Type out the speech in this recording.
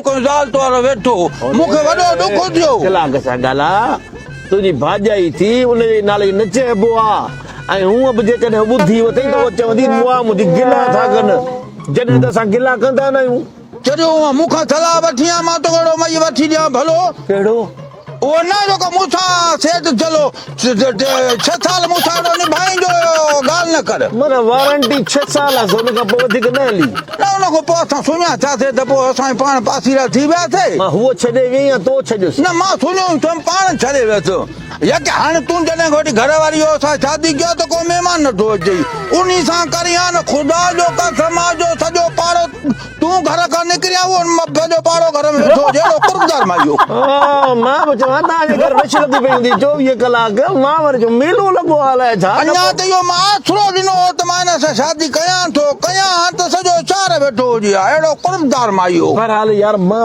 منهن ڪيو زال تو وارو ويٺو هو. مون کي وڏو ڏک ٿيو. اخلاق سان ڳالهاء. تنهنجي ڀاڄائي ٿي، ان جي نالي نه چئبو آ. ۽ هونء به جيڪڏهن هو ٻڌي وٺي ته هوء چوندي مئا منهنجي گلا ٿا ڪن. جڏهن ته اسان گلا ڪندا نه آهيون. چريو هونء مون کان صلاح وٺي آ، مان توکي اهڙو مئي وٺي ڏيان ڀلو. ڪهڙو؟ اهو نه جيڪو مون سان سيٺ جلو ڇهه سال مون سان اهڙو نڀائيندو هيو ڳالهه نه ڪر. معنيٰ وارنٽي ڇهه سال آ سو ان کان پوء وڌيڪ نه هلي. نه ان کان پوء اسان سڃا ٿياسي ته پوء اسان پاڻ پاسيرا ٿي وياسي. مان هوء ڇڏي ويئي يا تو ڇڏيس؟ نه مان سڃو ئي ٿيم پاڻ ڇڏي ويس. يڪ هاڻي تون جڏهن کان وٺي گهر واري هو سان شادي ڪيو ته ڪو مهمان نٿو اچئي. انهي سان ڪريان نه خدا جو قسم آ جو سڄو پاڙو تون گهر کان نڪري آ اهو سڄو پاڙو گهر ۾ ويٺو هجي اهڙو قربدار مائي هو. مان به چوان توهان جي گهر رش لڳي پئي هوندي 24 ڪلاڪ مان وري چيو ميلو لڳو آ الائي ڇا. اڃا ته اهو مان آسرو ڏنو هو ته مان هن سان شادي ڪيان ٿو ڪيان ها ته سڄو شهر ويٺو هجي ها اهڙو قربدار مائي هو. بهرحال يار مان.